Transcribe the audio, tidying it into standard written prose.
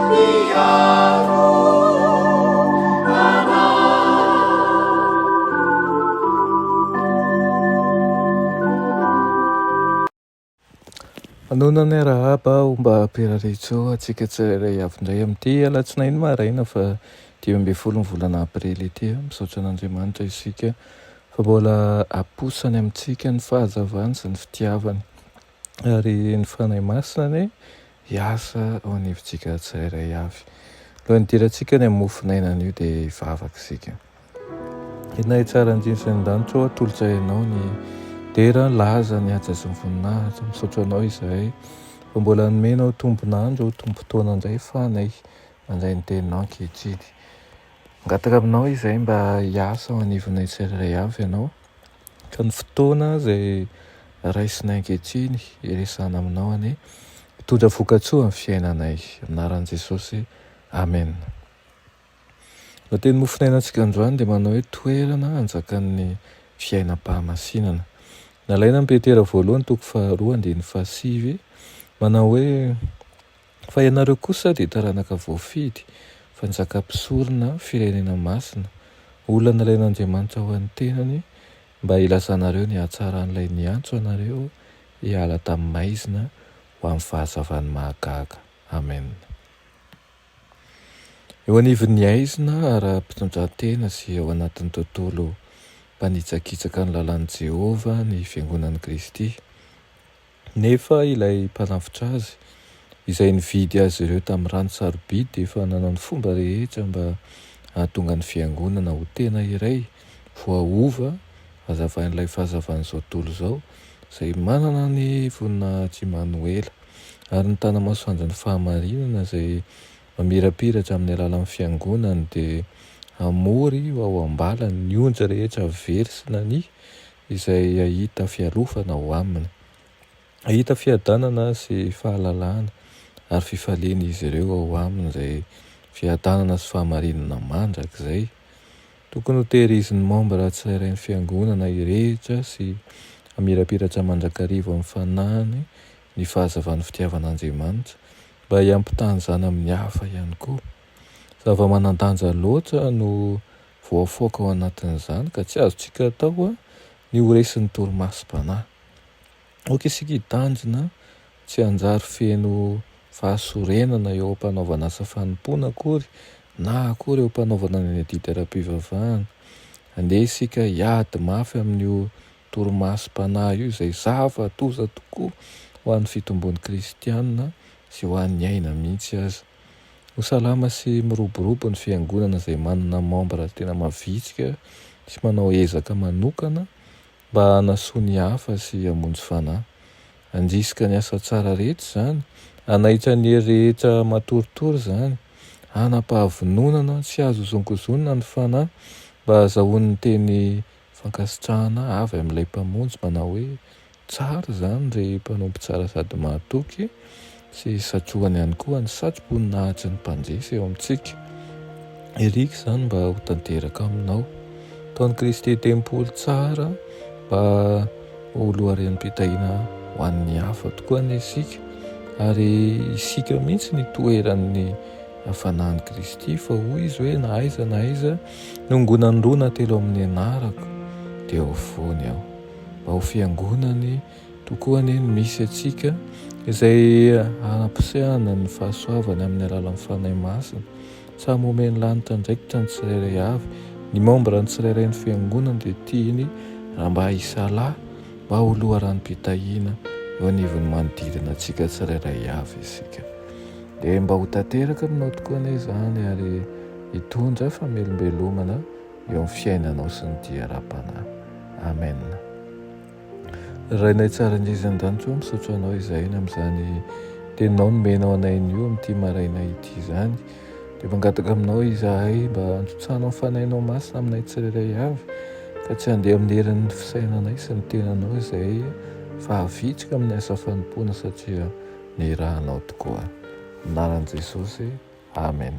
Mpiaro anay. Manonona ny arahaba ho mba hampirariantsoa antsika tsirairay avy indray amin'ity alatsinainy maraina fa 15 ny volana aprily ity. Misaotra an'Andriamanitra isika fa mbola aposany amintsika ny fahazavany sy ny fitiavany ary ny Fanahy Masina anie hiasa ao anivontsika tsirairay avy. Alohan'ny hidirantsika any amin'ny mofon'aina anio dia hivavaka isika. Ilay tsara indrindra izay an-danitra ô, atolotra Ianao ny dera, laza, ny haja sy ny voninahitra. Misaotra Anao izahay fa mbola nomenao tombon'andro, tombon-taona indray fanay mandray ny teninao ankehitriny. Mangataka aminao izahay mba hiasa ao anivonay tsirairay avy Ianao, ka ny fotoana izay raisinay ankehitriny hiresahana aminao anie hitondra vokatsoa amin'ny fiainanay. Amin'ny anaran'i Jesosy, Amena. Ny teny mofonainantsika androany dia manao hoe toerana hanjakan'ny fiainam-pahamasinana. Nalaina amin'i Petera voalohany toko faharoa andininy fahasivy manao hoe fa ianareo kosa dia taranaka voafidy, fanjaka mpisorona, firenena masina, olona nalain'Andriamanitra ho an'ny tenany mba hilazanareo ny hatsaran'ilay niantso anareo hiala tamin'ny maizina ho amin'ny fahazavany mahagaga. Amen. Eo anivon'ny haizina ara-pitondran-tena sy ao anatin'ny tontolo mpanitsakitsaka ny lalàn'i Jehovah ny fiangonan'i Kristy. Nefa ilay Mpanavotra azy, izay nividy azy ireo tamin'ny rany sarobidy, dia efa nanao ny fomba rehetra mba hahatonga ny fiangonana ho tena iray, voaova, hazavain'ilay fahazavan'izao tontolo izao, izay manana ny voninahitr'i Imanoela. Ary ny tana-masoandron'ny fahamarinana izay mamirapiratra amin'ny alalan'ny Fiangonany dia hamory ho ao am-balany ny onja rehetra very sy nania izay hahita fialofana ao aminy. Hahita fiadanana sy fahalalana ary fifaliana izy ireo ao aminy izay fiadanana sy fahamarinana mandrakizay. Tokony ho tehirizin'ny mambra tsirairay ny Fiangonana hirehitra sy hamirapiratra mandrakariva ao amin'ny fanahiny ny fahazavan'ny fitiavan'Andriamanitra, mba hiampitany izany amin'ny hafa ihany koa. Zava-manan-danja loatra no voafaoka ao anatin'izany ka tsy azontsika atao ny ho resin'ny torimasom-panahy. Aoka isika hitanjona tsy hanjary feno fahasorenana eo am-panaovana asa fanompoana akory na akory eo am-panaovana ny adidy ara-pivavahana. Andeha isika hiady mafy amin'io torimasom-panahy io izay zava-doza tokoa ho an'ny fitombon'ny kristiana sy ho an'ny aina mihitsy aza. Ho salama sy miroborobo ny fiangonana izay manana mambra tena mavitrika sy manao ezaka manokana Mba hanasoa ny hafa sy hamonjy fanahy. Handrisika ny asa tsara rehetra izany, hanaitra ny hery rehetra matoritory izany, hanam-pahavononana tsy azo hozongozonina ny fanahy mba hahazahoany ny teny fankasitrahana avy amin'ilay Mpamonjy manao hoe, Tsara izany ry mpanompo tsara sady mahatoky, sy satrohany ihany koa ny satroboninahitry ny mpandresy eo amintsika. Iriko izany mba ho tanteraka aminao. Ataon'i Kristy tempoly tsara mba ho loharenom-pitahiana ho an'ny hafa tokoa anie isika, ary isika mihitsy ny toeran'ny fanahin'i Kristy, fa hoy izy hoe na aiza na aiza niongonan'ny roa na telo amin'ny anarako dia ao afovoany aho. Mba ho fiangonany tokoa anie ny misy antsika izay hanampisehana ny fahasoavany amin'ny alalan'ny Fanahy Masina. Samy omen'ny lanitra andraikitra ny tsirairay avy. Ny membre ny tsirairay ny fiangonana dia tiany raha mba hisalahy mba ho loharanom-pitahiana eo anivon'ny manodidina antsika tsirairay avy isika. Dia mba ho tanteraka aminao tokoa anie izany ary hitondra famelombelomana eo amin'ny fiainanao sy ny dia ara-panahy. Amen. Rainay tsara indrindra an-danitra ô, misaotra Anao izahay ny amin'izany teninao nomenao anay anio amin'ity maraina ity izany. Dia mangataka aminao izahay mba handrotsahanao ny Fanahinao Masina aminay tsirairay avy, ka tsy handeha amin'ny herin'ny fisainanay sy ny tenanao izahay, fa havitrika amin'ny asa fanompoana satria nirahanao tokoa. Amin'ny anaran'i Jesosy, Amen.